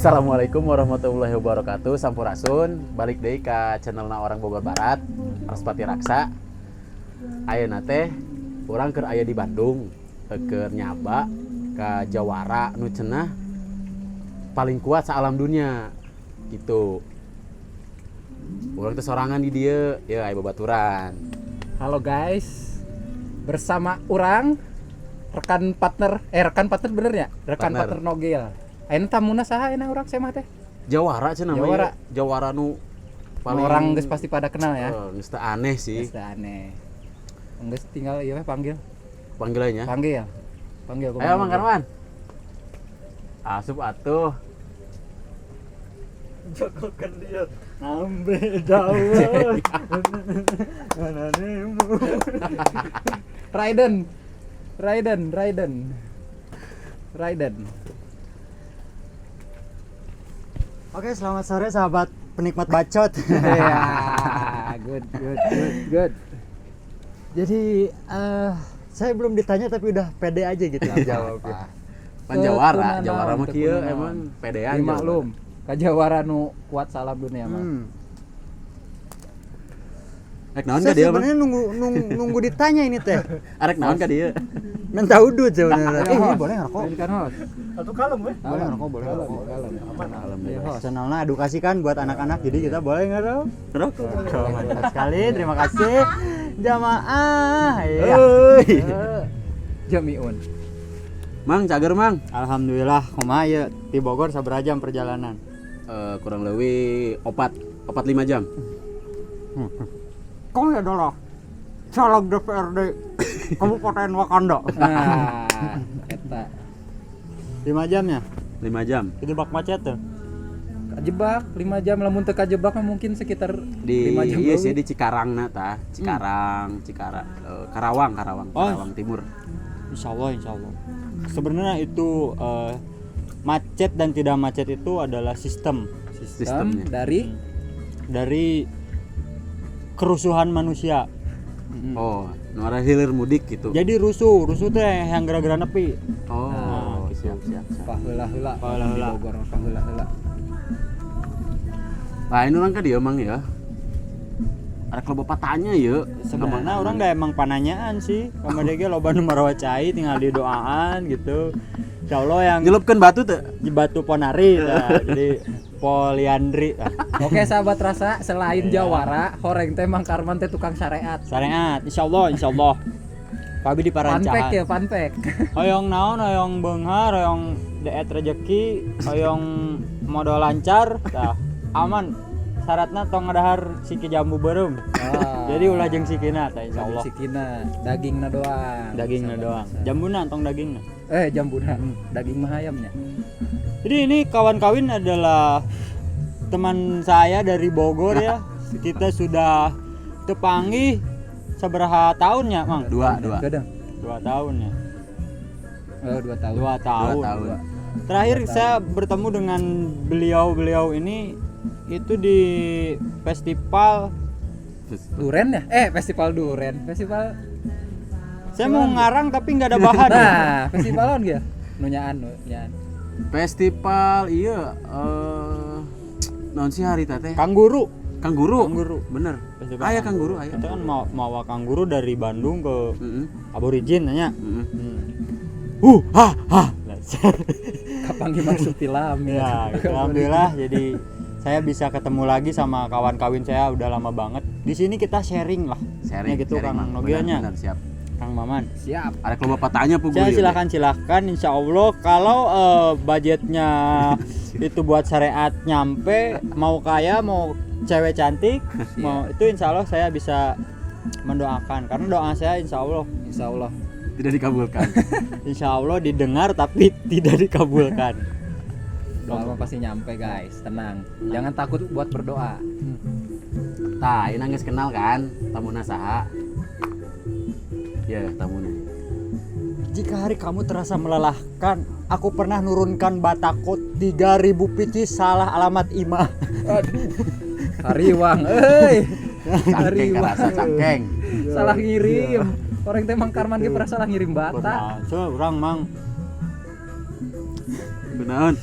Assalamualaikum warahmatullahi wabarakatuh. Sampurasun, balik deui ka channelna Orang Bogor Barat, Raspati Raksa. Ayeuna teh urang keur aya di Bandung, keur nyaba ka jawara nu cenah paling kuat saalam dunia gitu. Urang teh sorangan di dieu, ya aya babaturan. Halo guys, bersama urang rekan partner, rekan partner bener ya? Rekan Partner. Partner, Nogel. Ayeuna tamuna saha ayeuna urang semah teh? Jawara cenah mah Jawara. ieu. Jawara nu paling Orang geus pasti pada kenal ya. Eh, geus teu aneh sih. Geus teu aneh. Geus tinggal ieu we panggil. Panggilannya. Panggil. Panggil Ayo, Mang Karman. Asup atuh. Jokokan dia ambil jauh. Mana nemu. Raiden. Raiden, Raiden. Raiden. Oke, selamat sore sahabat penikmat bacot. Ya, good, good, good, good. Jadi saya belum ditanya tapi udah pede aja gitu jawabnya. Pan jawara, Teu jawara mah teu kieu kunaon. Emang pedean. Dimaklum, ka jawara nu kuat salam dunia mah. Rek naon Saya ka dieu, Mang? sebenarnya nunggu, nunggu nunggu ditanya ini teh. Arek naon ka dieu? Minta udut sebenarnya. Ayo, Eh, ini host. boleh ngerokok? Ini kan host. Atau kalem weh. Boleh ngerokok, boleh Kalem, ngerokok. kalem. Kalem, Iya, bebas. host. Channelnya edukasi kan buat anak-anak, jadi kita boleh ngerokok. Rokok. Mantap sekali, terima kasih jamaah. Iya. Euy. Eh, Jamiun. Mang, cager Mang. Alhamdulillah, kumaha ieu di Bogor sabaraha jam perjalanan? Eh, kurang lebih opat opat lima jam. Kau adalah caleg DPRD Kabupaten Wakanda. Nah, eta. 5 jamnya? 5 jam. Kejebak macet tuh. Kajebak 5 jam, lamun teu kajebak mah mungkin sekitar Di 5 jam. iya sih leuwih. di Cikarang na tah, Cikarang, Cikarang, eh, Karawang, Karawang, Oh. Karawang Timur. Insya Allah, insya Allah. Sebenarnya itu macet dan tidak macet itu adalah sistem Sistem Sistemnya. dari dari kerusuhan manusia. Oh, nu arah hilir mudik gitu. Jadi rusuh, rusuh teh yang gara-gara nepi. Oh, Nah, siap siap siap. paheula-heula Paheula-heula. di Bogor mah paheula-heula. Lah ini orang ka dieu Mang ya. Arek loba patanya ya. Sebenarnya orang nggak emang pananyaan sih. Kamar ge loba nu marawa cai tinggal didoaan gitu. Insya Allah yang Nyelupkeun batu teu? di Batu Ponari nah, jadi poliandri lah. Oke sahabat rasa, selain jawara, horeng teh Mang Karman teh tukang syariat. Syariat, insya Allah, insya Allah. Pabi di Panpek parancahan. ya, panpek. Hoyong naon, hoyong beunghar, hoyong deet rezeki, hoyong modal lancar, tah aman. Syaratna tong ngadahar siki jambu beureum. Ah. Jadi ulah jeung sikina tah Insyaallah. insyaallah. Sikina, dagingna doang. Dagingna Sahabat doang. rasa. Jambuna tong dagingna. Eh, jambuna. Daging mah ayamnya. Jadi ini kawan kawin adalah teman saya dari Bogor ya. Kita sudah tepanggih sabaraha tahun ya, Mang? Dua, dua. Gadang. 2 tahun ya. Oh, 2 tahun. 2 tahun. 2 tahun. Terakhir saya bertemu dengan beliau-beliau ini itu di festival. Duren ya? Eh, festival duren. Festival. Saya mau ngarang tapi nggak ada bahan. Nah, festival on ya? Nunyaan, nunyaan. Festival iya eh naon sih hari teh? Kangguru. Kangguru. Kangguru. Bener. Festival Aya kangguru aya. Kita kan mau mawa kangguru dari Bandung ke Heeh. Aborigin nanya. Heeh. Ha ha. Kapan dimasuk film Ya, gitu. Alhamdulillah jadi saya bisa ketemu lagi sama kawan kawin saya udah lama banget. Di sini kita sharing lah. Sharing, Ya gitu sharing, Kang Mang. Nogianya, Benar, benar, siap. Kang Maman. Siap. Ada loba patanya pugu. Saya silahkan silahkan insya Allah kalau budgetnya itu buat syariat nyampe mau kaya mau cewek cantik mau itu insya Allah saya bisa mendoakan karena doa saya insya Allah Insya Allah. Tidak dikabulkan. insya Allah didengar tapi tidak dikabulkan. Doa mah pasti nyampe guys, tenang. Jangan takut buat berdoa. Tah, ini geus kenal kan tamuna saha? Ya, tamuna. Jika hari kamu terasa melelahkan, aku pernah nurunkan batako 3000 piti salah alamat imah. Aduh. Hariwang, euy. Cangkeng karasa cangkeng. Salah ngirim. Orang teh Mang Karman ge pernah salah ngirim bata. Pernah. So, orang mang Kunaon?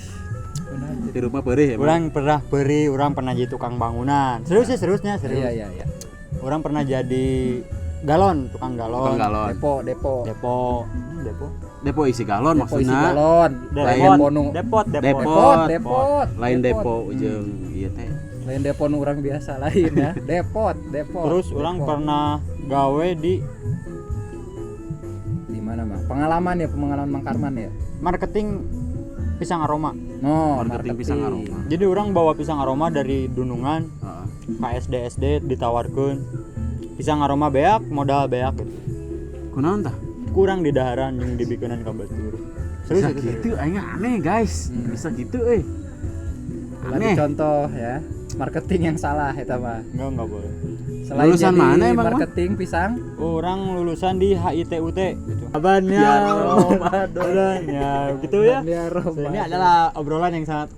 Hirup mah peurih emang. Urang pernah peurih, urang pernah jadi tukang bangunan. Serius sih, seriusnya serius. Iya. Urang pernah jadi galon, tukang galon. Tukang galon. Depo, depo. Depo. Depo. Depo isi galon Depo isi maksudna. galon. Depot, Depo nu. depot, depot. Depot. Depot, depot. Lain depo jeung ieu teh. Lain depo nu urang biasa lain ya. Depot, depot. Terus urang Depot. pernah gawe di Di mana, Mang? Pengalaman ya, pengalaman Mang Karman ya. marketing pisang aroma. No, Marketing pisang aroma. Jadi urang bawa pisang aroma dari Dunungan Heeh. ke SD SD ditawarkan pisang aroma beak, modal beak gitu. Kunaon tah? Kurang di daharan yang dibikinan ka batur. Serius Bisa itu serius. gitu aing aneh guys. Bisa gitu euy. Lagi Aneh. contoh ya. Marketing yang salah eta mah. Enggak boleh. Selain Lulusan jadi mana emang, Mang? marketing pisang, Orang lulusan di HITUT gitu. Abannya. Ya Ramadan. Ya, gitu ya. Ya So, ini Ramadan. adalah obrolan yang sangat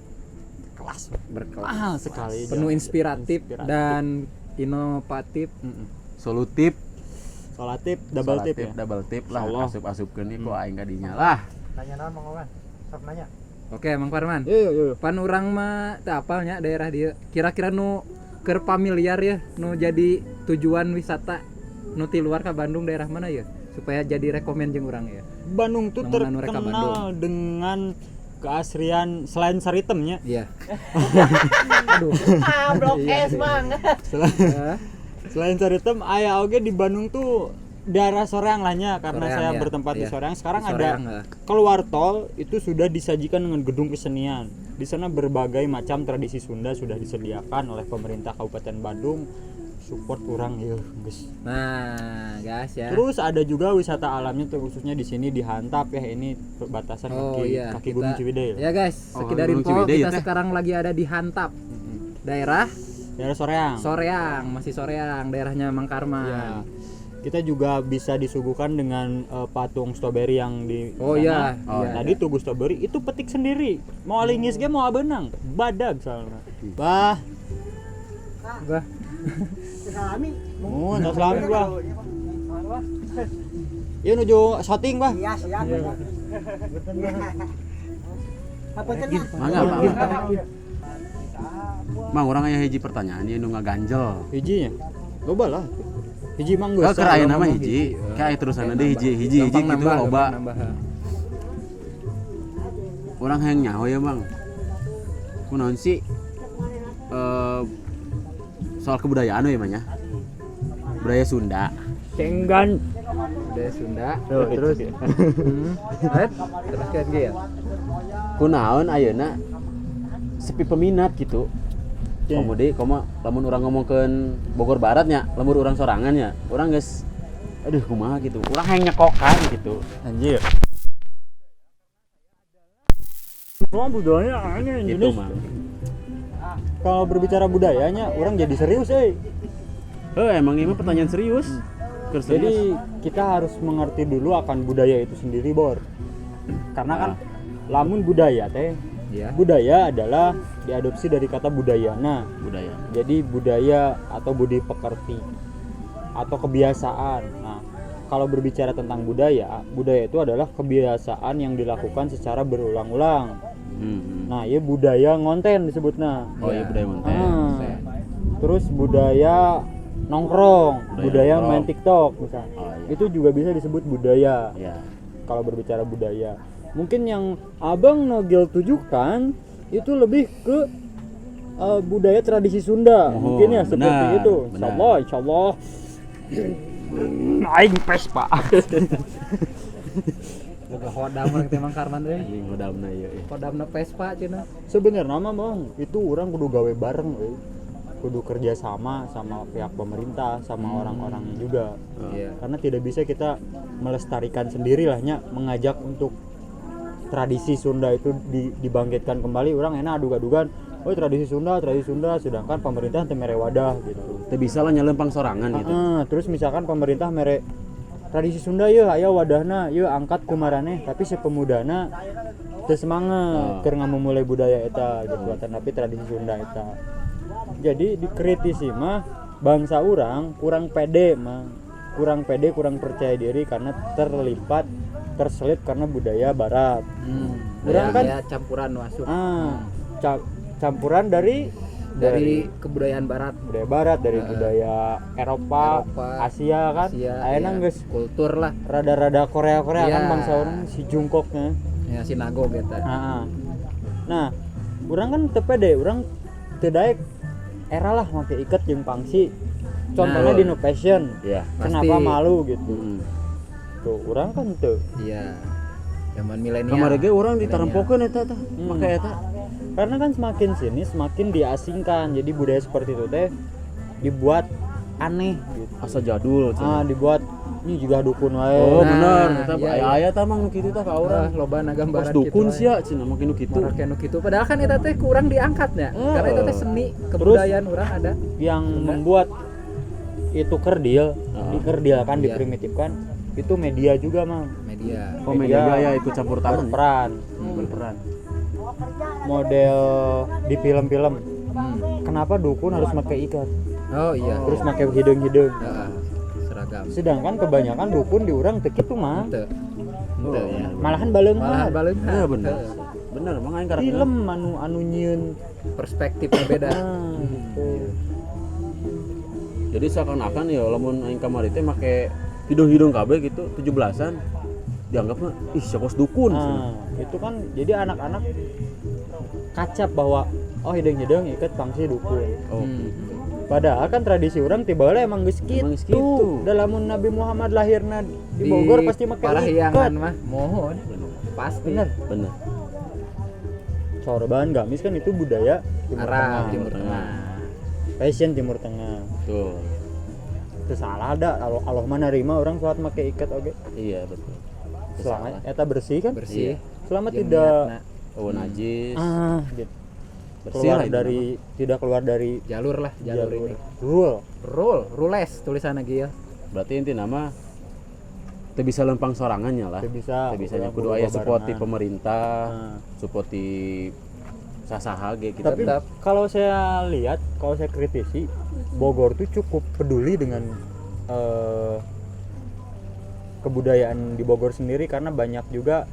kelas Berkelas. mahal sekali. Penuh inspiratif, Inspiratif. dan inovatif. Solutif, Solatif, double tip solatif, ya. double tip lah Insyaallah. asup-asupkeun ieu ku aing ka dinya lah. Nanya naon Mang Ogan? Sok nanya. Oke, Mang Parman. Yo yo yo. Pan urang mah teu apalnya daerah dia. Kira-kira nu keur familiar ya, nu jadi tujuan wisata nu ti luar ka Bandung daerah mana ya? Supaya jadi rekomen jeung urang ya. Bandung tuh Namun anu reka terkenal dengan keasrian selain saritemnya. Iya. Aduh. Ah, blok Iya, S, iya. Mang. Selain, Hah? selain saritem aya oge di Bandung tuh daerah Soreang lahnya karena Soreang, saya ya. bertempat di Iya. Soreang. Sekarang Di ada Soreang, ya. keluar tol itu sudah disajikan dengan gedung kesenian. Di sana berbagai macam tradisi Sunda sudah disediakan oleh pemerintah Kabupaten Bandung. Support kurang ya, guys. Nah, guys ya. Terus ada juga wisata alamnya tuh khususnya di sini di Hantap ya, ini perbatasan Oh kaki iya, kaki Gunung Ciwidey. Ya guys, Oh, sekedar Gunung info Ciwidey kita ya, Teh? sekarang lagi ada di Hantap. Daerah Daerah Soreang. Soreang, masih Soreang, daerahnya Mang Karman. Ya. Kita juga bisa disuguhkan dengan patung strawberry yang di Oh sana. iya, Oh, iya. Tadi tugu strawberry itu petik sendiri. Mau alingis ge mau abenang, badag soalnya. Bah, Bah, Salami. oh, tos lami bah. Ieu nuju shooting bah. Iya, siap. Hapunten lah. Mangga, Pak. Mang urang aya hiji pertanyaan ieu nu ngaganjel. Hijinya. Loba lah. Hiji mah geus. Heuh, keur aya nama hiji, kayak aya terusanna deui hiji, hiji hiji gampang gitu nambah, loba. gampang nambah. Urang hayang nyaho ya, Bang. Kunaon sih soal kebudayaan we mah nya. Budaya Sunda. Cenggan. Budaya Sunda. Tuh, terus Eh, terus kan ya. Kunaon ayeuna sepi peminat gitu. Iya. Komo deui komo lamun urang ngomongkeun Bogor Baratnya, lamun urang sorangan nya, urang geus aduh kumaha gitu. Urang hayang nyekokan gitu. Anjir. Semua budaya aneh Gitu, Indonesia. Mang. Kalau berbicara budayanya, orang jadi serius, eh. Heuh, emang ini mah pertanyaan serius. Keur serius. Jadi kita harus mengerti dulu akan budaya itu sendiri, Bor. Karena kan lamun budaya teh, Iya. budaya adalah diadopsi dari kata budayana. budaya. Jadi budaya atau budi pekerti atau kebiasaan. Nah, kalau berbicara tentang budaya, budaya itu adalah kebiasaan yang dilakukan secara berulang-ulang. Hmm. Nah, ya budaya ngonten disebutnya. Oh iya budaya konten. Ah. Terus budaya nongkrong, Budaya budaya, nongkrong. main TikTok misalnya. Oh, iya. Itu juga bisa disebut budaya. Iya. Kalau berbicara budaya. Mungkin yang Abang Nogil tujukan itu lebih ke budaya tradisi Sunda. Oh, Mungkin ya seperti benar, itu. benar. Insyaallah, insyaallah. Aing Vespa. Boga hodam urang teh Mang Karman euy. Anjing hodamna ieu. eh. Hodamna Vespa cenah. Sebenarnya mah Bang, itu orang kudu gawe bareng euy. Kudu kerja sama sama pihak pemerintah, sama orang-orangnya juga. Iya. Karena tidak bisa kita melestarikan sendiri lah nya, mengajak untuk tradisi Sunda itu dibangkitkan kembali. Orang enak adug-adugan, oh tradisi Sunda, sedangkan pemerintah teu mere wadah gitu. Teu bisa lah nyelempang sorangan gitu. Heeh, terus misalkan pemerintah mere tradisi Sunda yeuh aya wadahna, yeuh angkat kumaraneh, tapi si pemudana teu semangat keur ngamumule budaya eta gitu, tapi tradisi Sunda eta. Jadi dikritisi mah bangsa urang kurang pede mah, kurang pede, kurang percaya diri karena terlipat Terselip karena budaya barat. Urang kan Aya campuran masuk campuran dari kebudayaan barat, budaya barat, dari budaya Eropa, Asia kan. Asia, Ayeuna iya. geus kultur lah. Rada-rada Korea-Korea kan Iya. bangsa urang si jungkoknya. Ya sinagog eta. Heeh. Nah, urang kan teu pede, urang teu daek era lah make iket jeung pangsi. Contohnya Nah. di nu fashion. Iya. Kenapa Pasti. malu gitu. Heeh. Tuh, urang kan teu. Iya. Zaman milenial. Kamari ge urang ditarempokeun eta tah, make eta. Karena kan semakin sini semakin diasingkan. Jadi budaya seperti itu teh dibuat aneh gitu. Asa jadul Ah, cenah. dibuat ini juga dukun wae. Oh, Nah, bener eta iya, aya aya tah mang nu kitu tah ka urang. Ah, loba na Pas gambaran dukun gitu. sia cenah make nu kitu. Marake nu kitu. Padahal kan eta teh kurang diangkatnya. Karena eta teh seni kebudayaan urang ada. Yang membuat itu kerdil, dikerdilkan, Iya. diprimitifkan, itu media juga, Mang. Media. Oh, media ya ikut campur tangan. Ya. Berperan. Berperan. Model di film-film. Kenapa dukun harus pakai ikat? Oh iya. Terus pakai hidung-hidung. Heeh. Seragam. Sedangkan kebanyakan dukun di urang teu kitu, Mang. Henteu. Henteu ya. Malahan baleunghar. Malahan baleunghar. Iya bener. Bener, mang aing karakter. Film anu anu nyieun. Perspektifnya beda. Ah, gitu. Jadi seakan-akan ya lamun aing kamari teh make hidung-hidung kabeh gitu 17-an dianggapnya ih siapa dukun cenah. Nah, itu kan jadi anak-anak kacap bahwa oh hidung-hidung ikat pangsi dukun. Oh, gitu. Padahal kan tradisi orang tiba emang geus Emang geus kitu. kitu. Da lamun Nabi Muhammad lahirna di Bogor pasti make ikat. Parahyangan mah mohon. Pasti. Bener. Bener. Sorban gamis kan itu budaya Timur Arab Tengah. Timur Tengah. Fashion Timur Tengah. Tuh. Itu salah ada kalau Allah mah narima orang sholat make ikat oge. Iya betul. Teu Selama salah. eta bersih kan? Bersih. Selama Jeung tidak niatna. Oh, najis. ah gitu. Bersih Keluar lah itu dari tidak keluar dari jalur lah, jalur, ini. Rule. Rule, rules tulisannya gil. Berarti inti nama teu bisa lempang sorangannya lah. Teu bisa. Teu bisa nya Urang kudu kudu aya support ti babarengan. pemerintah, Nah. support ti sasaha ge gitu. Tapi Tetap. kalau saya lihat, kalau saya kritisi, Bogor tuh cukup peduli dengan kebudayaan di Bogor sendiri karena banyak juga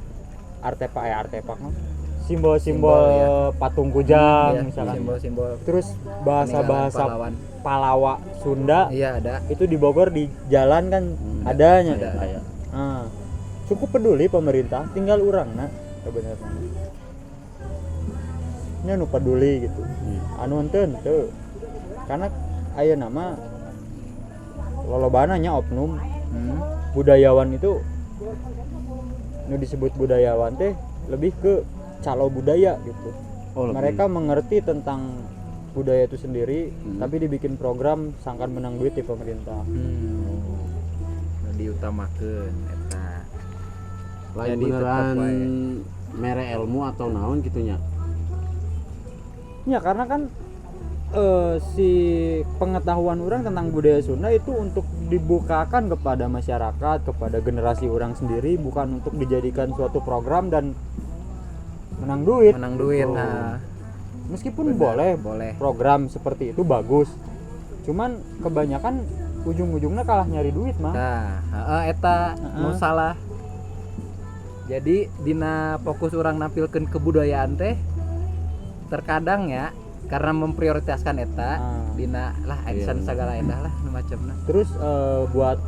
artefak artefak mah, simbol-simbol Simbol, ya. patung kujang Iya, misalkan. simbol-simbol Terus bahasa-bahasa pahlawan. Palawa Sunda Iya, ada. itu di Bogor di jalan kan adanya. Ada aya. Ah, cukup peduli pemerintah, tinggal urang nah sebenarnya. Ini anu peduli gitu. Anu henteu henteu. Karena aya nama lolobana nya oknum budayawan itu nu disebut budayawan teh lebih ke calo budaya gitu. Oh, lebih. Mereka mengerti tentang budaya itu sendiri, tapi dibikin program sangkan menang duit di pemerintah. Nu diutamakeun eta. Lain Jadi tetep beneran wae. mere ilmu atau naon gitunya. Ya karena kan si pengetahuan orang tentang budaya Sunda itu untuk dibukakan kepada masyarakat, kepada generasi orang sendiri, bukan untuk dijadikan suatu program dan menang duit. Menang duit nah. Meskipun boleh, boleh. program seperti itu bagus. Cuman kebanyakan ujung-ujungnya kalah nyari duit mah. Nah, heeh eta nu salah. Jadi dina fokus orang nampilkeun kebudayaan teh terkadang ya karena memprioritaskan eta dina lah action segala endah lah nu macamna. Terus buat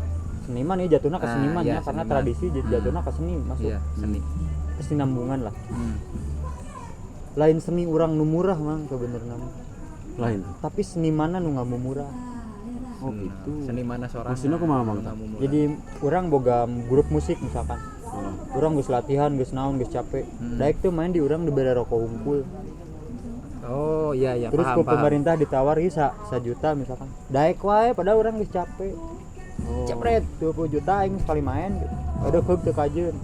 seniman ya jatuhnya ke Ah, seniman iya, ya karena seniman. tradisi jadi jatuhnya ke seni masuk Iya, seni. kesinambungan lah. Lain seni orang nu murah mang sebenarnya mah. Lain. Tapi senimanna nu nggak mau murah. Oh gitu. Seni mana seorang? Maksudnya kumaha, Mang? Jadi orang boga grup musik misalkan. Orang geus latihan, geus naon, geus capek. Daek tuh main di urang dibere rokok hungkul. Oh iya iya Terus paham, ku paham. pemerintah ditawari sajuta misalkan. Daek wae padahal urang geus capek. Cepret 20 juta aing sekali main gitu. Ada keuk teu kajeun.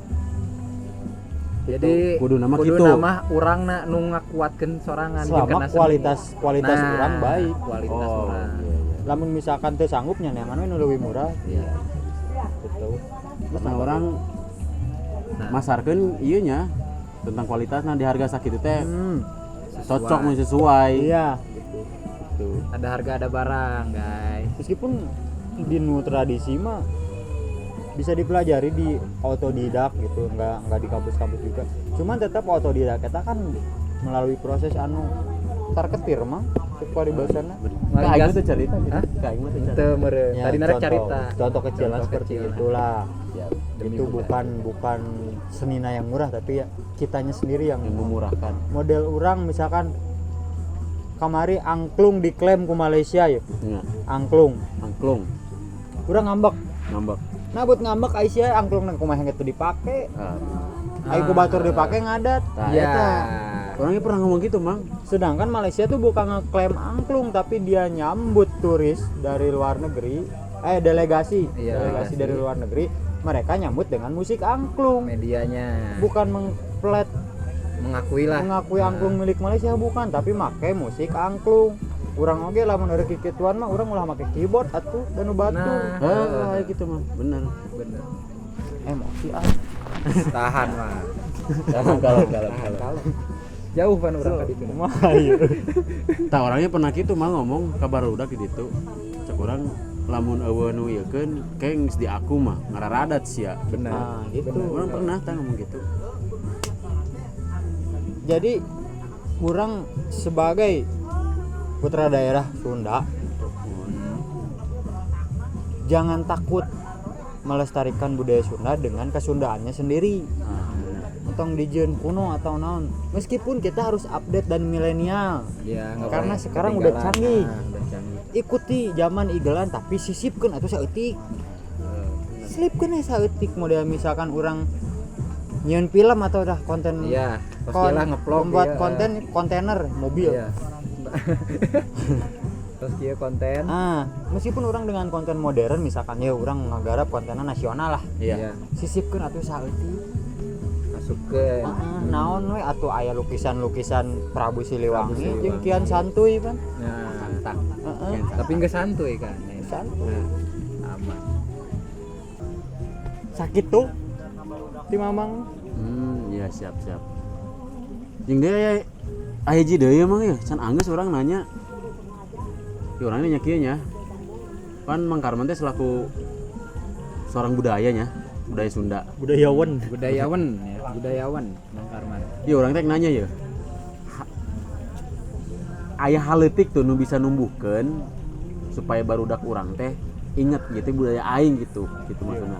Jadi Kudu nama kudu kitu. nama urang na nu ngakuatkeun sorangan jeung Selama kana seni. kualitas kualitas Nah, urang baik. Kualitas Oh, urang. iya, iya. Lamun misalkan teu sanggup nya neangan we nu leuwih murah. Iya. Gitu. Karena orang masarkeun ieu nya tentang kualitas nah di harga sakitu teh cocok mun sesuai. Iya, gitu. Gitu. Ada harga ada barang, guys. Meskipun di nu tradisi mah Bisa dipelajari di otodidak gitu, nggak di kampus-kampus juga. Cuman tetap otodidak kita kan melalui proses anu tarketir mah cek paribasana. Ka aing mah teu carita gitu. Hah? Ka aing mah teu carita. Teu meureun. Ya, Tadi narek contoh- carita. Contoh kecilnya Contoh seperti kecilna. itulah. Siap. Demi Itu budaya. bukan bukan senina yang murah, tapi ya kitanya sendiri yang Yang memurahkan. Model orang misalkan kamari angklung diklaim ku Malaysia ya. Ya, Angklung. angklung, Urang ngambek. ngambek. Nah buat ngambek Aisyah angklung nang kumaha geus dipake. Ah, Ai ku batur dipake ngadat. tah Ya. eta. Orangnya pernah ngomong gitu, Mang. Sedangkan Malaysia tuh bukan ngeklaim angklung, tapi dia nyambut turis dari luar negeri, delegasi, Iya, delegasi delegasi. dari luar negeri, mereka nyambut dengan musik angklung. Medianya Bukan mengplet mengakui lah. mengakui angklung milik Malaysia bukan, tapi make musik angklung. Urang oge lamun eureun kikituan mah urang ulah make keyboard atuh dan nu batur. Nah, Ah, gitu mah, bener. bener. Emosi ah. Tahan mah. Kalem, kalem, kalem, Tahan kalem. kalem. Jauh pan urang ka ditu. Kumaha ieu? Tah orangnya pernah gitu mah ngomong ka barudak di ditu. Cek urang lamun eueuh nu ieukeun keng geus di aku mah ngararadat sia. Benar. Nah, gitu. Urang pernah tah ngomong gitu. Jadi urang sebagai putra daerah Sunda jangan takut melestarikan budaya Sunda dengan kesundaannya sendiri. Ah, bener. Entong dijeun kuno atau naon. Meskipun kita harus update dan milenial. Ya, nggak Karena boleh sekarang udah ketinggalan. canggih. Nah, udah canggih. Ikuti zaman igelan tapi sisipkeun atuh saeutik. Selipkeun we saeutik model misalkan urang nyieun film atau dah konten Iya, pastilah ngevlog membuat iya. konten kontainer mobil. Iya. Terus kieu konten. Ah, meskipun orang dengan konten modern misalkan ya orang ngagarap kontennya nasional lah. Iya. Sisipkeun atuh saeutik. Masukkeun. Heeh, naon we atuh aya lukisan-lukisan Prabu Siliwangi Prabu jeung Siliwangi. Kian Santuy pan. Nah, Santak. Heeh. Kian tapi nggak santuy kan. Santuy. Aman. Sakit tuh. Ti Mamang. Iya siap siap. Jeung deui aya aya hiji deui emang ya, can anggeus urang nanya. Ya urang nanya kieu nya. Pan Mang Karman teh selaku seorang budayanya, budaya Sunda. Budayawan. Budayawan ya, budayawan Mang Karman. Iya urang teh nanya ya. Aya haleutik tuh nu bisa numbuhkeun supaya barudak urang teh inget gitu budaya aing gitu, gitu maksudna.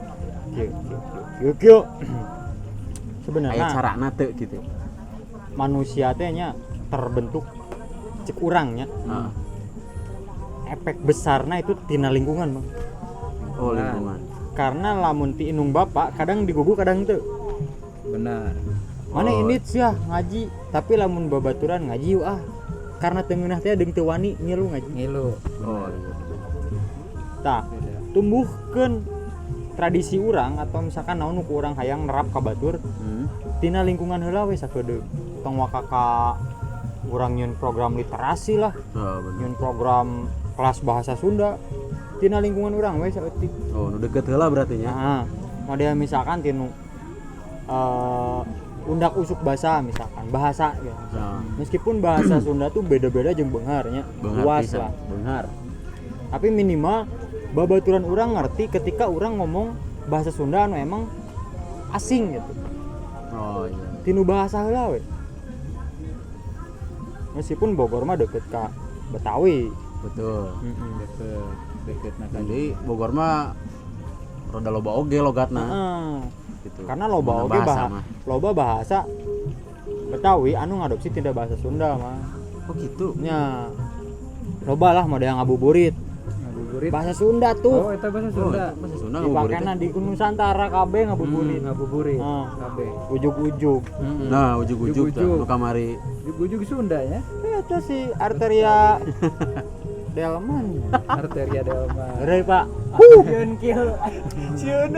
Kieu kieu kieu kieu. Aya Sebenarnya carana teu gitu. manusia teh nya terbentuk cek urangnya Heeh. efek besarna itu tina lingkungan Bang. Oh, lingkungan. Karena lamun ti indung bapak kadang digugu kadang teu. Benar. Mana Oh. ini sih ah, ngaji, tapi lamun babaturan ngaji yuk ah. Karena teu ngeunah teh deung teu wani ngilu ngaji. Ngilu. Oh, iya. Tah, tumbuhkeun tradisi urang atau misalkan naon nu ku urang hayang nerap ka batur tina lingkungan heula we sakedeung. Tong waka ka urang nyieun program literasi lah, Oh, bener. nyieun program kelas bahasa Sunda tina lingkungan urang we saeutik. Oh, nu deket heula berarti nya. Nah, model misalkan tinu undak usuk bahasa misalkan bahasa ya. Nah, Meskipun bahasa Sunda tuh beda-beda jeung beungharnya, beunghar luas pisan. lah. Beunghar. Tapi minimal babaturan urang ngerti ketika urang ngomong bahasa Sunda anu emang asing gitu. Oh iya. Tinu bahasa heula we. Meskipun Bogor mah deket ka Betawi. Betul. Deket, deket nah kan. Jadi Bogor mah rada loba oge logatna Heeh. gitu. Karena loba Mun oge bahasa mah. loba bahasa Betawi anu ngadopsi tidak bahasa Sunda mah. Oh gitu. Nya. Loba lah model ngabuburit. Ngabuburit. Bahasa Sunda Oh, tuh. itu bahasa Oh, Sunda. itu bahasa Sunda ngabuburit. Dipakainya di Nusantara kabeh ngabuburit. Ngabuburit. Ah. Kabeh. Ujug-ujug. Nah, ujug-ujug tah Ujug-ujug. nu kamari. Ujug-ujug Sunda ya. Itu si arteria Delman. Arteria Delma. Heureuy, Pak. Sieun kieu. Sieun.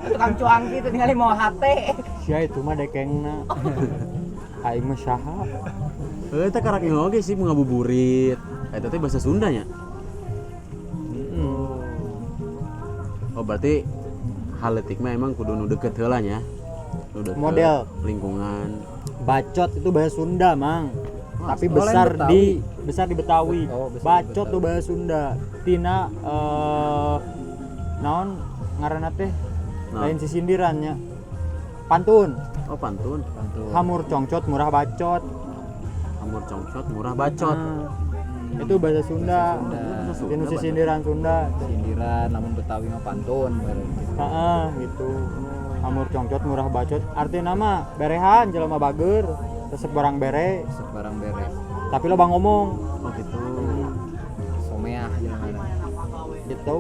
Tukang cuangki teh ningali mau hate. Sia itu mah dekengna. Aing mah saha? Heuh teh karak ngeunah oge sih ngabuburit. Eta teh bahasa Sunda nya. Oh, berarti haleutik mah emang kudu nu deket heula nya. Nu deket Model. lingkungan. Bacot itu bahasa Sunda, Mang. Tapi Oh, lain besar Betawi. di besar di Betawi. Oh, besar di Bacot Betawi. tuh bahasa Sunda. Tina naon ngaranna teh? Nah. Lain sisindirannya. Pantun. Oh, pantun. Pantun. Hamur congcot murah bacot. Hamur congcot murah bacot. Nah, itu bahasa Sunda. Bahasa Sunda. Tinu sisindiran Sunda. Sindiran lamun Betawi mah pantun meureun gitu. Heeh, gitu. Hamur congcot murah bacot artina mah berehan jelema bager, resep barang bere, Resep barang beres. Tapi loba ngomong Oh gitu. Someah jelema. Gitu.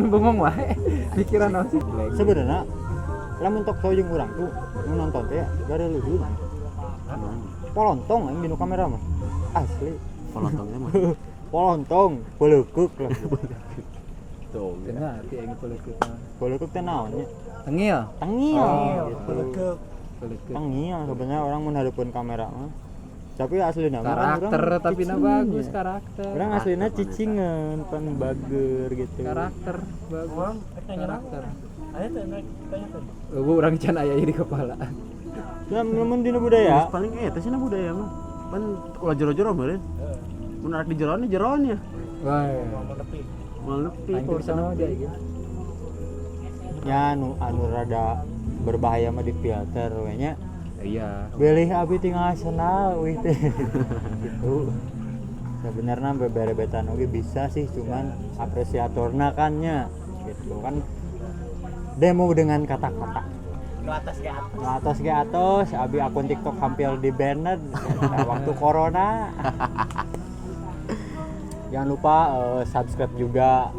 Bengong wae. Pikiran naon sih? Sebenarnya lamun tok show jeung urang tuh nu nonton teh gak lucu. Polontong aing dinu kamera mah. Asli. Polontongnya mah. Polontong, peuleukeup lah. Tuh. Teu ngarti aing peuleukeup mah. Peuleukeup teh naon nya? Tengil. Tengil Oh, gitu. peuleukeup. Tengil sebenarnya orang mun hadeupeun kamera mah. Tapi asli nama kan Karakter urang tapi na cicingan bagus ya. karakter. Orang aslinya cicingan, pan bager gitu. Karakter bagus. Orang rek nanya naon? Karakter. Aya teh rek tanya teh. Eueuh urang can aya di kepala. Nah, mun dina budaya, Paling eta sih na budaya mah. Pan ulah jero-jero meureun. Mun arek di jeroan jeroan ya. Wah. Mau nepi. Moal nepi. Aing teu bisa aja gitu. Ya anu anu rada berbahaya mah di filter we nya. Iya. Belih abi tinggal nasional wih teh. Gitu. Sebenarnya beberebetan oge bisa sih, cuman apresiatorna kan nya gitu kan, demo dengan kata-kata. Nu atas ke atas. Nu atas ke atas, abi akun TikTok hampir di banned nah, waktu corona. Jangan lupa subscribe juga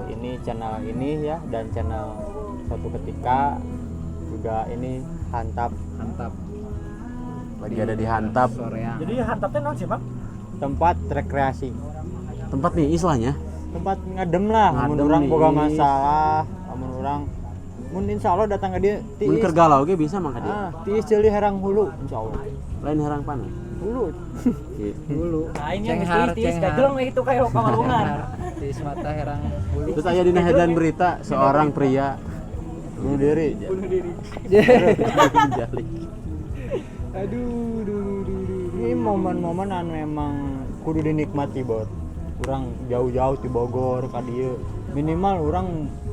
ini channel ini ya, dan channel suatu ketika juga ini Hantap. Hantap. Lagi ada di Hantap. Soreang. Jadi Hantap teh naon sih, Bang? Tempat rekreasi. Tempat nih istilahnya. Tempat ngadem lah, mun Ngadem urang nih. boga masalah, mun urang mun insya Allah datang ke dia Mun tiis. keur galau ge bisa mah ka dieu. Ah, tiis ceuli herang hulu insyaallah. Lain herang panas. Hulu. Gitu. Dulu. Nah, ini yang Cenghar, tiis cenghar. gageleng we itu kayak kamarungan. Tiis mata herang bulu. Terus aya dina headline berita seorang pria Bunuh diri. Bunuh diri. jalik. Aduh, duh, duh, duh. Ini momen-momen anu emang kudu dinikmati bot. Urang jauh-jauh di Bogor ka dieu. Minimal urang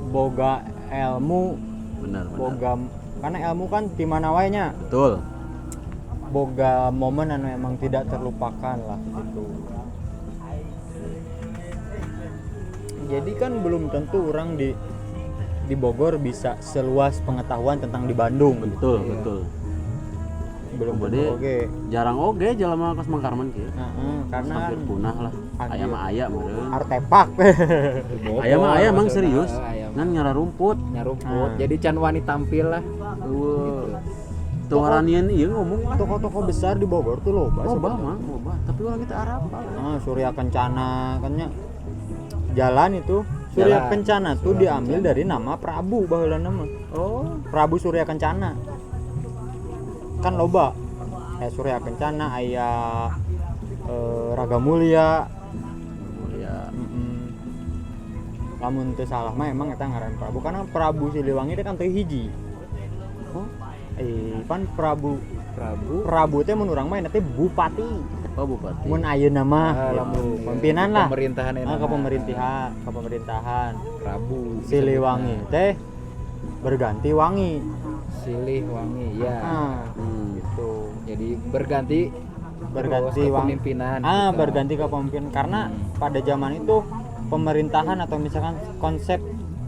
boga ilmu, Benar, benar. boga karena ilmu kan di mana wae nya. Betul. Boga momen anu emang tidak terlupakan lah gitu. Jadi kan belum tentu orang di Bogor bisa seluas pengetahuan tentang di Bandung. Betul, Iya. betul. Belum Kemudian- tentu oge. Jarang oge jelema kos Mang Karman kieu. Nah, karena Hampir punah lah. Aya mah aya meureun. artefak. Aya mah aya mang serius. Aya mah. Ngan ngararumput. Nyarumput. Ah. Jadi can wani tampil lah. Eueuh. Teu waranian ieu ngomong lah. Toko-toko besar di Bogor tuh loba Loba sebenarnya. mah, loba. Tapi orang kita Arab. Ah, Surya Kencana kan nya. Jalan itu Surya Jalan. Kencana tuh Surya diambil Kencana. dari nama Prabu baheula nama. Oh, Prabu Surya Kencana. Kan loba. Surya Kencana aya Raga Mulia. ya. Lamun teu salah mah emang eta ngaran Prabu karena Prabu Siliwangi teh kan teu hiji. Oh, Pan Prabu Prabu. Prabu teh mun urang mah teh bupati. Oh bupati. Mun ayeuna mah Ah, gitu. lamun Pimpinan lah. Pemerintahan Ah, ke pemerintahan, ke pemerintahan. Prabu Siliwangi teh berganti wangi. Silih Wangi ya. Ah, Hmm. gitu. Jadi berganti Berganti terus wangi. kepemimpinan. Ah, gitu. berganti kepemimpinan karena pada zaman itu pemerintahan atau misalkan konsep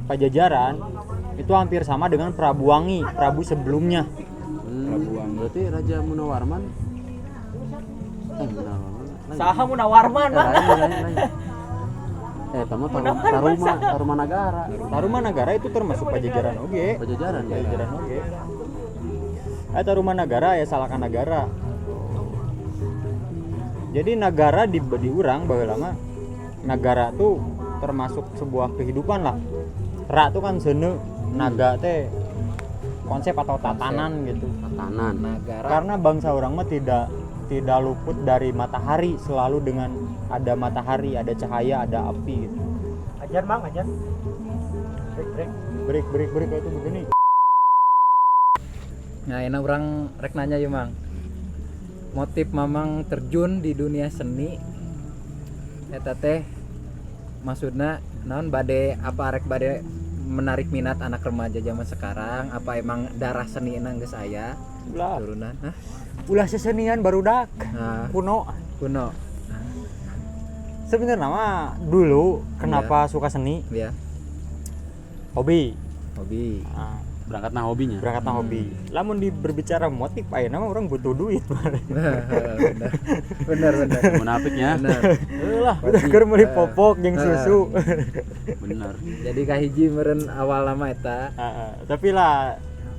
Pajajaran itu hampir sama dengan Prabu Wangi, Prabu sebelumnya. Hmm. Prabu Wangi. Berarti Raja Munawarman. Munawarman. Lain. Saha Munawarman, Eh, Bang. lain, lain, lain. Tama Taruma, Taruma Nagara. Tarumanagara itu termasuk Pajajaran oge. Pajajaran ya. Pajajaran oge. Tarumanagara ya Salakanagara. Jadi nagara di urang baheula mah nagara tuh termasuk sebuah kehidupan lah. Ra tuh kan seuneu, naga teh konsep atau tatanan gitu. Tatanan. Nagara. Karena bangsa orang mah tidak luput dari matahari, selalu dengan ada matahari, ada cahaya, ada api gitu. Ajar, Mang, ajar. Break, break. Break break break itu begini. Nah, enak orang rek nanya ya, Mang. Motif Mamang terjun di dunia seni eta teh maksudna Naon bade apa rek bade menarik minat anak remaja zaman sekarang, apa emang darah seni geus aya Ulah. turunan? Hah? Ulah sesenian barudak. Nah, Kuno. kuno. Sebenarnya mah dulu kenapa suka seni? Ya, Hobi. hobi. Nah, Berangkatna hobinya. berangkatna hobi. Lamun di berbicara motif ayeuna mah orang butuh duit. Bener. Bener, bener. Munafiknya. Bener. Lah, Udah keur meuli popok jeung susu. bener. Jadi kahiji meureun awal lama eta. Heeh, tapi lah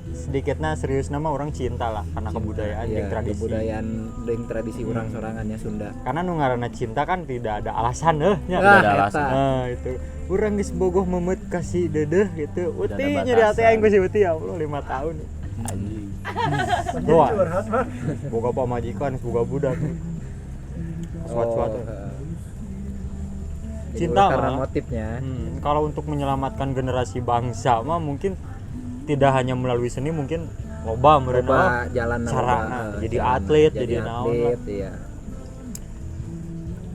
sedikitnya serius nama orang cinta lah karena kebudayaan Iya, jeung tradisi. Kebudayaan jeung tradisi urang sorangannya Sunda. Karena nu ngaranna cinta kan tidak ada alasan heuh nya. Ah, ada alasan. eta. Nah, itu. Urang geus bogoh memet kasih dedeh gitu. Tidak Uti ada nyeri hati batasan. aing ku si Uti ya Allah 5 tahun. Anjing. Doa. Boga pamajikan, boga budak. Suatu-suatu. Oh, heeh. Jadi Cinta ulah karena mah. motifnya. Kalau untuk menyelamatkan generasi bangsa mah mungkin tidak hanya melalui seni, mungkin loba meureun Loba mah. jalan carana. loba, Jadi jalan. atlet, jadi naon lah. atlet, iya.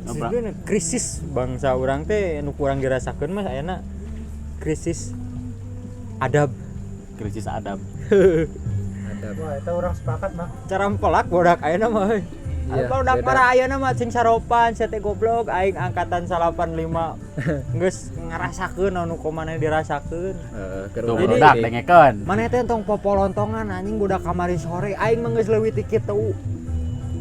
Sebenarnya krisis bangsa urang teh nu kurang dirasakeun mah ayeuna krisis adab. Krisis adab. Ada. Wah, itu orang sepakat mah. Cara pelak bodak ayeuna mah euy. Iya, Barudak beda. para ayeuna mah cing saropan sia teh goblok aing angkatan 85 geus ngarasakeun anu kumaha dirasakeun. Heeh, keur Tuh urang Jadi- barudak leutik. dengekeun. Maneh teh tong popolontongan anjing budak kamari sore aing mah geus leuwih ti kitu.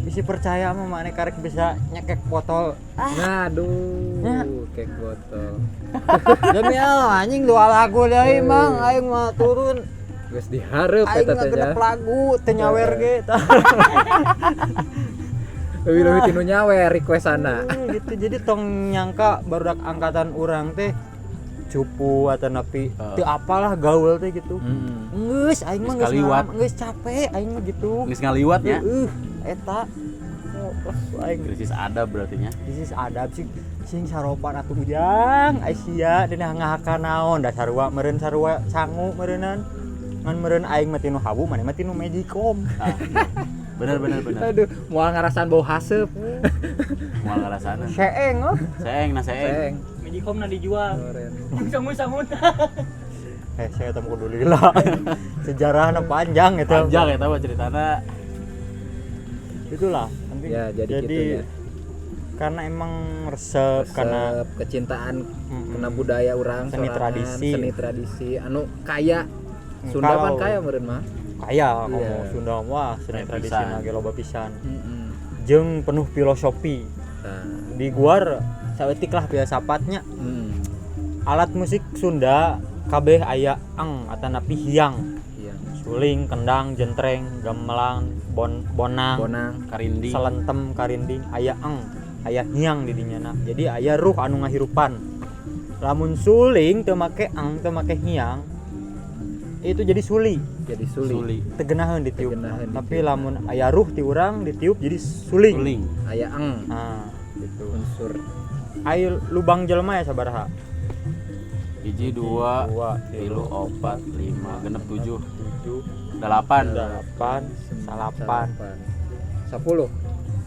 Bisi percaya mah maneh karek bisa nyekek botol. Ah, Nah, aduh, Ya. kek botol. demi Allah anjing dua lagu deui mang aing mah turun Geus dihareup aing eta mah teh nya. genep lagu teu nyawer ge. Leuwih-leuwih tinu nyawer requestana. Gitu jadi tong nyangka barudak angkatan urang teh cupu atau napi teu apalah gaul teh gitu. Heeh. Geus aing mah Geus geus kaliwat. ngalaman, geus capek aing mah gitu. Geus ngaliwat nya. Heeh, eta. Oh, aing Krisis adab berarti nya. krisis adab sih sing saropan atuh ujang Aisyah dina ngahakan naon da sarua meureun sarua sangu meureunan ngan meureun aing mah tinu hawu maneh mah tinu magicom. Ah, bener bener bener. Aduh, moal ngarasaan bau haseup. Moal ngarasana. Seeng oh. Seeng nah seeng. Seng. Magicom na dijual. Sangun-sangun. Eh saya teh kudu lila. Sejarahna panjang eta. Panjang ya mah ceritana. Itulah penting. Ya, jadi gitu ya. Karena emang resep, karena Resep, kecintaan Mm-mm. kena budaya urang Seni sorangan, tradisi. seni tradisi anu kaya Sunda Kalau- pan kaya meureun mah. kaya Iya. ngomong Sunda wah seni Kaya tradisi pisan. ge loba pisan. Heeh. Jeung penuh filosofi. Nah, Di guar saeutik lah filsafat-nya. Alat musik Sunda kabeh aya ang atanapi hiang. Iya. Suling, kendang, jentreng, gamelan, bonang, Bonang. Karindi. selentem, karinding, aya ang, aya hiang di dinya na. Jadi aya ruh anu ngahirupan. Lamun suling teu make ang, teu make hiang, itu jadi suli, Jadi suli. Suli. teu geunaheun ditiup. Teu geunaheun Tapi ditiup. lamun aya ruh ti urang ditiup jadi suling. Suling. Aya eng Nah, gitu. unsur Ayo lubang jelema ya sabaraha? Hiji, dua, Dua, tilu, opat, lima, genep, tujuh, tujuh, delapan. delapan, salapan, 10.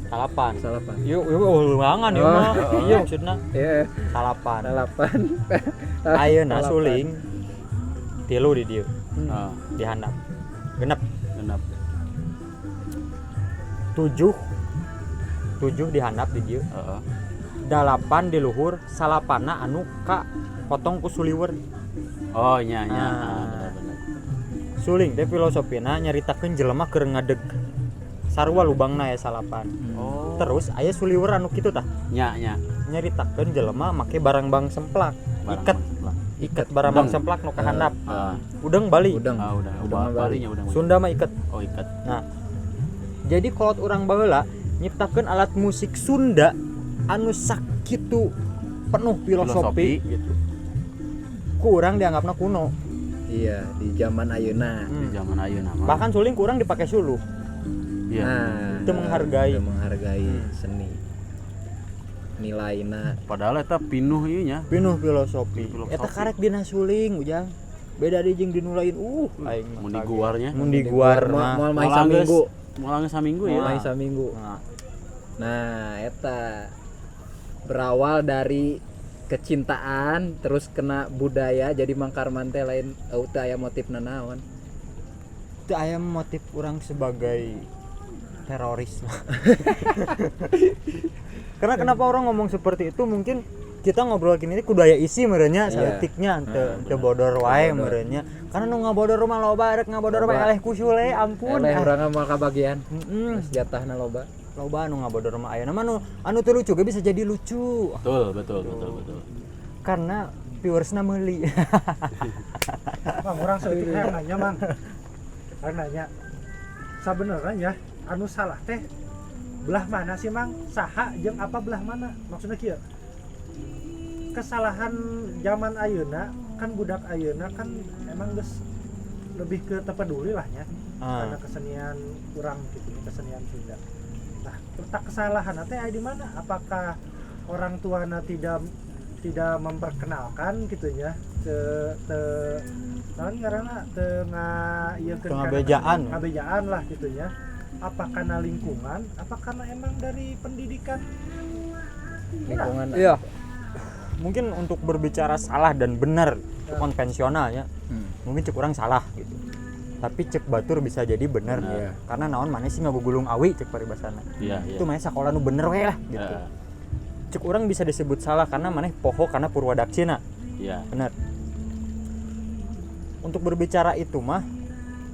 salapan. Salapan. Yuk, yuk, oh, luangan yuk Oh. mah. Iya maksudnya Iya, salapan. salapan. Ayeuna Salapan. suling tilu di dieu, Ah, di handap. Genep genep. 7 7 di handap di dieu. Heeh. Dalapan di luhur, salapana anu ka potong ku suliwer. Oh, nya nya. Ah. Ah, bener bener. Suling teh filosofina nyaritakeun jelema keur ngadeg. Sarua lubangna ya salapan. Oh. Terus aya suliwer anu kitu tah. Nya nya. Nyaritakeun jelema make barang bang semplak. Barang Iket, semplak. iket barang bang Udeng. semplak nu ka handap. Ah, Udeng Bali. Udeng. ah, udah, Udeng mah udah Bali. balinya udah. Sunda mah iket. Oh, ikat. Nah, jadi kolot urang baheula nyiptakeun alat musik Sunda anu sakitu penuh filosofi, Filosofi. gitu. Ku urang dianggapna kuno. Iya, di zaman ayeuna. Di zaman ayeuna mah. Bahkan suling kurang dipakai suluh. Iya. Nah, Itu menghargai. itu menghargai seni. Nilaina Padahal eta pinuh ieu nya. Penuh filosofi. Filosofi. Eta karek dina suling ujang. Beda di jeung dinu lain. Aing mah Mun di kaget. guarnya. Mun di guar moal mah. moal main Moal anggeus- saminggu. Moal anggeus saminggu ya. Moal main saminggu. Nah, Nah, eta berawal dari Kecintaan terus kena budaya, jadi Mang Karman teh lain teu aya motifna naon. Itu aya motif urang sebagai teroris. Karena kenapa orang ngomong seperti itu, mungkin kita ngobrol gini kudu aya isi meureun nya, saeutiknya teu bodor wae meureun nya. Karena nu ngabodor mah loba, rek ngabodor mah Loba. Eleh ku Sule, ampun. Eleh Ah. urang mah kabagian. Heeh. Geus jatahna loba. Loba nu ngabodor mah, ayeuna mah nu anu teu lucu ge bisa jadi lucu. Betul, betul, betul, betul. Karena viewersna meuli. Mang, urang saeutik hayang nanya, Mang. Hayang nanya. Sabenerna ya, anu salah teh belah mana sih, Mang? Saha jeung apa belah mana? Maksudnya kieu. Kesalahan zaman ayeuna kan, budak ayeuna kan emang geus lebih ke teu peduli lah nya karena kesenian urang gitu ya, kesenian Sunda. Nah, letak kesalahan teh aya di mana? Apakah orang tuana tidak tidak memperkenalkan gitu ya, te te naon ngaranna, teu ngaieukeun Teu ngabejaan. Ngabejaan lah gitu ya. Apa karena lingkungan, apa karena emang dari pendidikan? Lingkungan. Iya. Mungkin untuk berbicara salah dan benar itu konvensional ya. Mungkin cek urang salah gitu. Tapi cek batur bisa jadi bener. Iya. Karena naon, mana sih ngagugulung awi cek paribasana. Iya. Itu maneh sekolah nu bener we lah gitu. Cek urang bisa disebut salah karena maneh poho karena purwadaksina. Benar. Untuk berbicara itu mah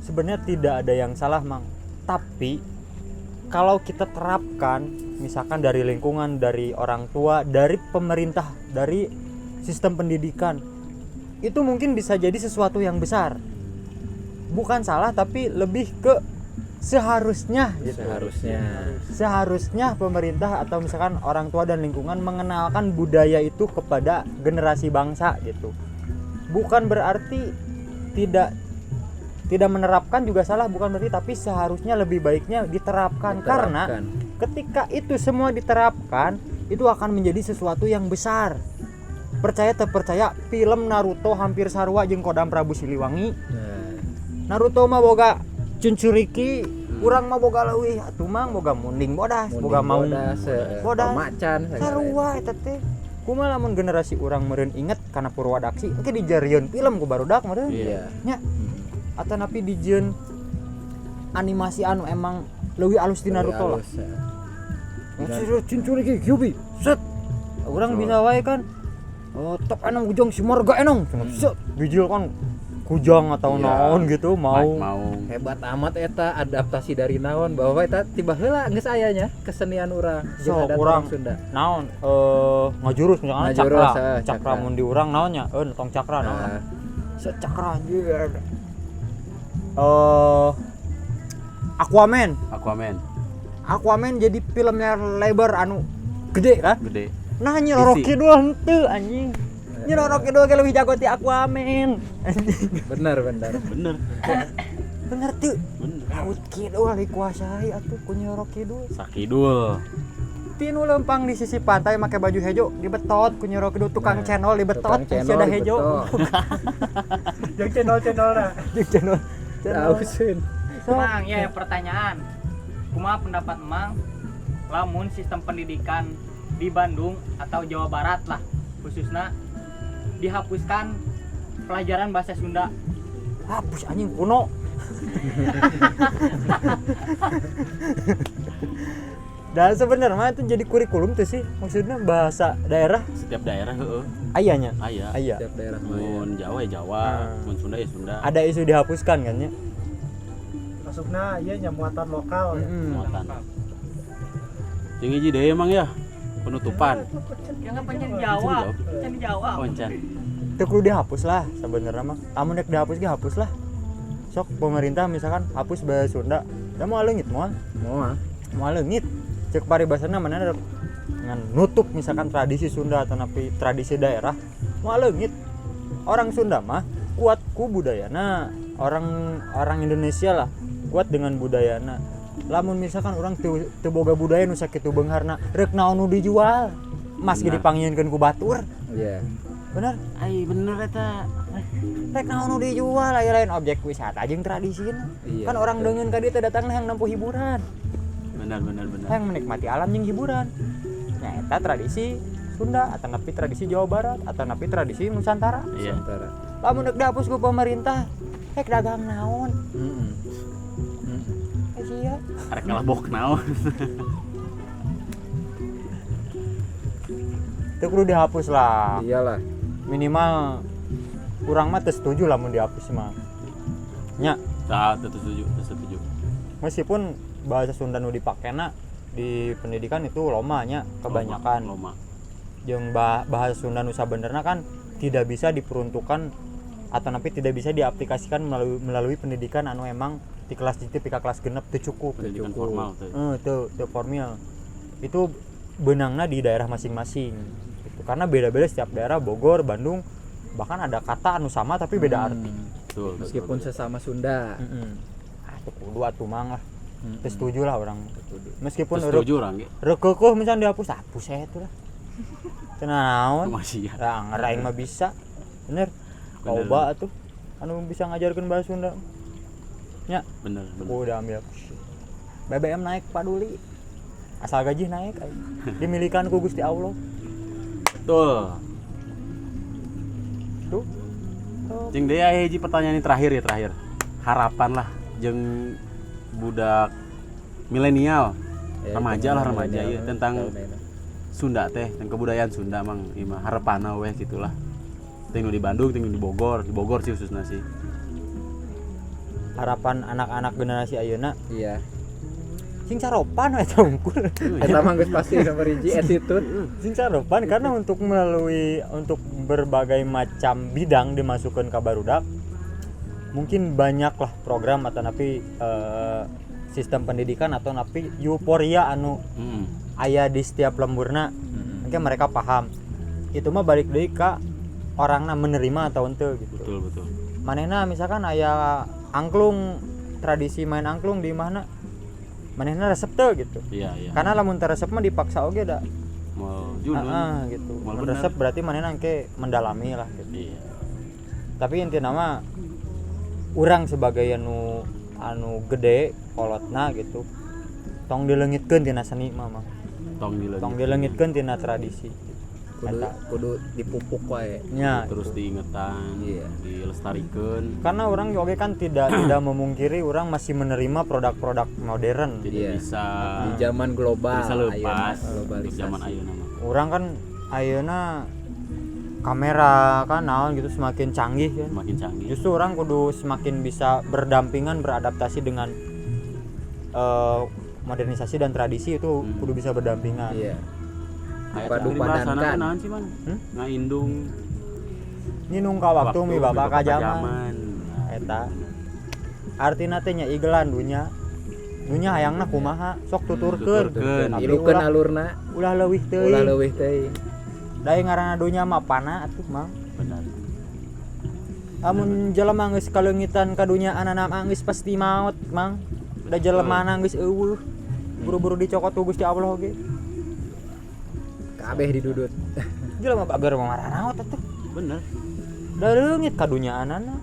sebenarnya tidak ada yang salah, Mang. Tapi kalau kita terapkan misalkan dari lingkungan, dari orang tua, dari pemerintah, dari sistem pendidikan, itu mungkin bisa jadi sesuatu yang besar. Bukan salah, tapi lebih ke seharusnya gitu. Seharusnya. Seharusnya pemerintah atau misalkan orang tua dan lingkungan mengenalkan budaya itu kepada generasi bangsa gitu. Bukan berarti tidak tidak menerapkan juga salah, bukan berarti, tapi seharusnya lebih baiknya diterapkan, karena Diterapkan. Ketika itu semua diterapkan, itu akan menjadi sesuatu yang besar. Percaya terpercaya, film Naruto hampir sarua jeung Kodam Prabu Siliwangi. Nah, Naruto mah boga Jinchuriki, urang mah boga leuwih atuh, Mang, boga munding bodas, munding boga maung bodas, bodas. pamacan, segala Sarua eta teh. Kumaha lamun generasi urang meureun inget kana Purwadaksi, engke dijarieun film ku barudak meureun. Iya. Nya. Atau napi dijieun animasi anu emang leuwih alus di Leuwih Naruto lah. halus, ya. Jinchuriki Kyuubi, set. Urang bisa wae kan. Oh, tok enong kujang si marga enong. Set, bijil kan kujang atau Iya. naon gitu mau. Mau. Hebat amat eta adaptasi dari naon, bahwa eta tiba heula geus aya nya kesenian urang jeung Sok adat urang orang Sunda. Naon ngajurus misalkan Ngajurus, cakra. Cakra cakra. mun di urang naonnya? Tong cakra naon. Nah, Set cakra anjir. Aquaman. Aquaman. Aquaman jadi filmnya lebar anu gede kan? Gede. Nah, Nyi Roro DC. Kidul henteu anjing. Nyi Roro Kidul ge leuwih jago ti Aquaman. Anjing. Bener bener. Bener. Bener tuh. Bener. Laut Kidul dikuasai atuh ku Nyi Roro Kidul. Sakidul. Tinu lempang di sisi pantai make baju hejo dibetot ku Nyi Roro Kidul, tukang Nah, channel dibetot, tukang masih channel ada hejo. dibetot. Jeung channel-channel nah. Jeung channel. Channel. Tauseun. Sok. Mang, ya pertanyaan. Kumaha pendapat Mang lamun sistem pendidikan di Bandung atau Jawa Barat lah khususnya dihapuskan pelajaran bahasa Sunda? Hapus anjing kuno. Dan sebenarnya mah itu jadi kurikulum tuh sih, maksudnya bahasa daerah. Setiap daerah heeh. Ayahnya. Aya. Aya. Setiap daerah mah aya. Mun Jawa ya Jawa, mun Sunda ya Sunda. Ada isu dihapuskan kan ya? Masukna ieu nya muatan lokal ya. Muatan. Jeung hiji deui emang ya penutupan. Jangan pengen jawab, pengen jawab. Oh, encan. Itu kudu dihapus lah sebenarnya mah. Amun rek dihapus ge hapus lah. Sok pemerintah misalkan hapus bahasa Sunda, da moal leungit moal. Moal. Moal leungit. Cek paribasana mana rek ngan nutup misalkan tradisi Sunda atau napi tradisi daerah, moal leungit. Orang Sunda mah kuat ku budayana, orang orang Indonesia lah kuat dengan budayana. Lamun misalkan orang teu boga budaya nu sakitu beungharna, rek naon nu dijual? Mas ge Nah. dipanggieunkeun ku batur. Iya. Bener? Ai bener eta. Rek naon nu dijual, aya lain objek wisata jeung tradisina. Iya, Kan orang betul. deungeun ka dieu teh datang hayang nempuh hiburan, Bener bener bener. hayang menikmati alam jeung hiburan. Nya eta tradisi Sunda atau napi tradisi Jawa Barat atau napi tradisi Nusantara. Iya. Nusantara. Lamun deuk dihapus ku pemerintah, rek dagang naon? Heeh. Eh sia. Arek ngalebok naon. Itu kudu dihapus lah. Iyalah. Minimal urang mah teu setuju lah mun dihapus mah. Nya, Tah, teu setuju, teu setuju. meskipun bahasa Sunda nu dipakena di pendidikan itu loma nya kebanyakan. Loma. Jeung bahasa Sunda nu sabenerna kan tidak bisa diperuntukkan atau napi tidak bisa diaplikasikan melalui melalui pendidikan anu emang di kelas itu pika kelas genep teu cukup. Pendidikan formal teh. Teu teu formal. Itu benangna di daerah masing-masing gitu. Karena beda-beda setiap daerah, Bogor, Bandung, bahkan ada kata anu sama tapi beda arti. Betul. Meskipun betul. sesama Sunda. Heeh. Ah, teu kudu atuh mang lah. Teu setuju lah orang. Meskipun Teu setuju urang ge. rekeukuh misalnya dihapus, hapus saya itu lah. Teu naon. Masih ya. Lah ngeraing mah bisa. Bener. Bener. Loba atuh anu bisa ngajarkeun bahasa Sunda. Nya, Bener, bener. gua udah ambil. BBM naik paduli. Asal gaji naik aing. Dimilikan ku Gusti Allah. Betul. Tuh. Jeung deui aya hiji pertanyaan ini terakhir ya, terakhir. Harapan lah jeung budak milenial, Ya, remaja lah, remaja ya, tentang tahun ayeuna. Sunda teh, tentang kebudayaan Sunda mang ieu mah harepanna weh gitulah. Teh nu di Bandung, teh nu di Bogor, di Bogor sih khususnya sih. Harapan anak-anak generasi ayeuna Iya. sing caropan we eta unggul. Eta mah geus pasti nomor hiji attitude. Sing caropan karena untuk melalui untuk berbagai macam bidang dimasukkan ke barudak mungkin banyak lah program atau napi sistem pendidikan atau napi euforia anu Heeh. aya di setiap lemburna mungkin mereka paham itu mah balik deui ka orangna menerima atau henteu gitu. Betul, betul. Manehna misalkan aya angklung, tradisi main angklung di mana manehna resep teu gitu. Iya, iya. Karena lamun teu resep mah dipaksa oge da. Mau junun. Heeh gitu. Moal Mun bener. resep berarti manehna engke mendalami lah gitu. Iya. Tapi intina mah urang sebagai anu anu gede kolotna gitu. Tong dileungitkeun tina seni mah mah. Tong dileungitkeun. Tong dileungitkeun tina tradisi. Kudu Eta. kudu dipupuk wae. Nya, terus diingetan, Iya. dilestarikan, karena orang oge kan tidak tidak memungkiri orang masih menerima produk-produk modern. tidak Iya. bisa Di zaman global bisa lepas ayeuna, globalisasi. zaman ayeuna mah. Orang kan ayeuna kamera kan naon gitu semakin canggih kan. Semakin canggih. Justru orang kudu semakin bisa berdampingan beradaptasi dengan modernisasi dan tradisi itu kudu bisa berdampingan. Iya. Aya Padu tadi bahasana padankan. teh naon sih, Man? Hmm? Ngaindung Nyinung ka waktu mi bapak ka zaman. Nah, Eta. Artina teh nya igelan dunya. Dunya hayangna kumaha sok tuturkeun. Tuturkeun. Tapi Ilukeun ulah, alurna, ulah leuwih ulah teuing. leuwih teuing. Da ngaranna dunya mah pana atuh mang. Benar. Amun jelema geus kaleungitan ka dunya anana mah geus pasti maot mang. Da jelema geus eueuh. Buru-buru dicokot ku Gusti Allah oge. Kabeh didudut. Jelema bager mah maranaot atuh. Bener. Da leungit ka dunya anana.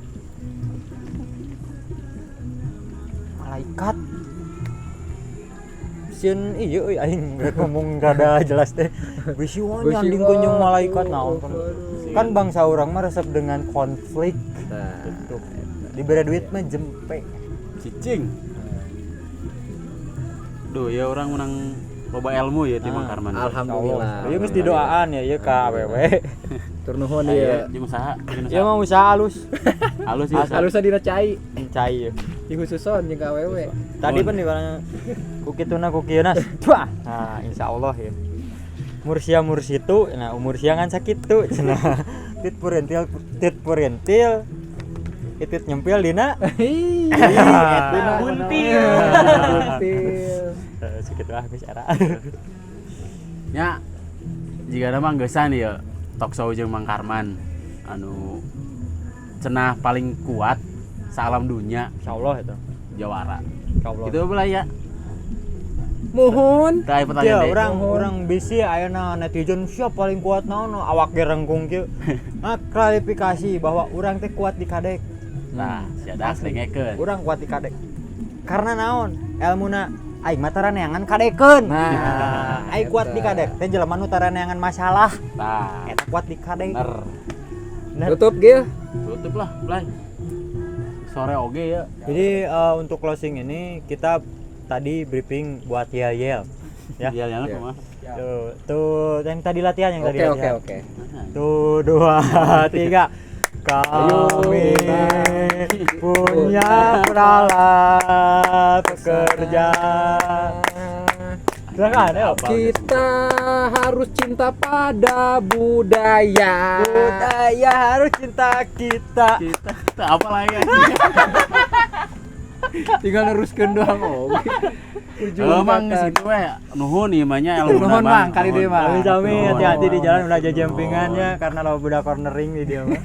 Malaikat. Sieun ieu euy aing rek ngomong rada jelas teh. Bisi wah nyandingkeun jeung malaikat naon kan. Kan bangsa urang mah resep dengan konflik Nah, gitu. Dibere duit mah jempe. Cicing. Duh, ya orang menang loba ilmu ya ti Mang Karman. alhamdulillah. Ieu geus didoaan ya ieu ka awewe. Tur nuhun Iya, ieu. jeung usaha, jeung Ieu usaha. mah usaha halus. Halus sih usaha. Halusna dina cai, Cai ieu. di khususon jeung ka awewe. Tadi pan di ku kituna ku kieu nas. Wah, nah insyaallah ya. Mursia mursitu, nah umur siang kan sakitu cenah. Tit purentil, tit purentil. Itit nyempil dina. Dina buntil. Buntil. Eh, Sakitu ah geus era. Nya jika ada mah geusan ya talk show jeung Mang Karman anu cenah paling kuat salam dunia Insyaallah itu. jawara. Insyaallah. Itu belah ya. Muhun. Tah pertanyaan Ya, deui. orang bisi ayeuna netizen siapa paling kuat naon awak ge rengkung kieu. Nah, klarifikasi bahwa urang teh kuat di kadek. Nah, sia dak dengekeun. Urang kuat di kadek. Karena naon? Elmuna Aing mah taraneangan kadekeun. Nah, aing kuat di kadek teh jelema nu taraneangan masalah. Nah, Eta kuat di kadek. bener. Bener. Tutup Gil. Tutup lah, Blay. Sore oge ya. Jadi untuk closing ini kita tadi briefing buat yel-yel. Ya. Iya, ya, Iya. kumaha. Tuh, tuh yang tadi latihan yang tadi Oke oke latihan. oke. Tuh, dua, tiga. Kami punya peralat pekerja. Silakan, ayo. Kita harus cinta pada budaya. Budaya harus cinta kita. Kita apa lagi? Tinggal neruskeun doang oh. Ujung Oh, Mang kata. geus kitu we. Nuhun ieu mah nya ilmuna, Nuhun, Mang, kali deui, Mang. Sami-sami Nuhun. hati-hati di jalan ulah jajempingannya karena lo budak cornering di dia mah.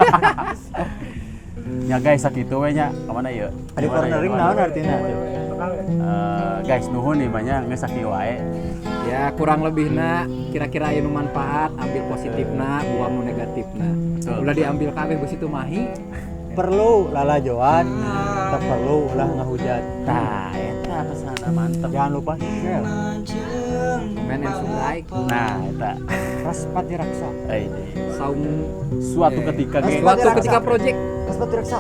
Ya guys, sakitu we nya. Kamana ieu? Ada cornering naon artinya? Guys, nuhun ieu mah nya geus sakieu wae. Ya kurang lebihna kira-kira aya nu manfaat, ambil positifna, buang nu negatifna. Betul. Ulah diambil kabeh geus itu mahi. Perlu lalajoan, tak perlu ulah ngahujat. Tah, eta pesanna mantep. Jangan lupa share. Komen and subscribe. Nah, eta. Raspati Raksa. Eh, Saung suatu ketika ge suatu ketika project Raspati Raksa.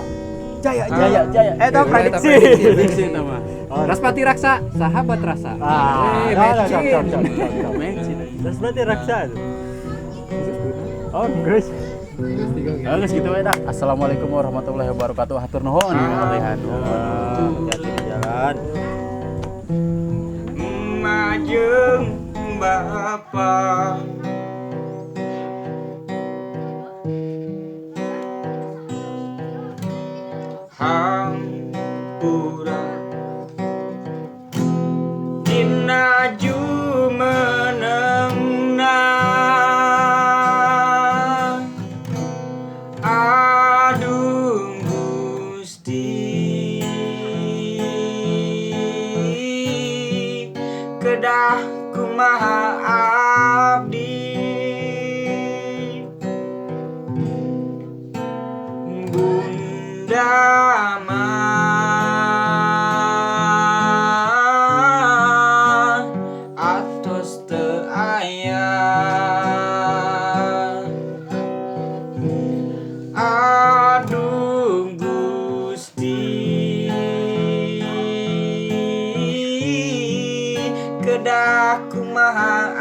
Jaya jaya jaya. Eh, itu prediksi. Prediksi eta mah. Raspati Raksa, sahabat rasa. Ah, Eh, cocok, matching. cocok, cocok. Matching. Raspati Raksa itu. Oh, guys. Oh, geus kitu we dah. Assalamualaikum warahmatullahi wabarakatuh. Hatur nuhun. Hati-hati di jalan. Majeng Bapak Hampura Dina jumenengna Aduh Gusti Kedah kumaha abdi Bunda mah atos teu aya Aduh Gusti Kedah kumaha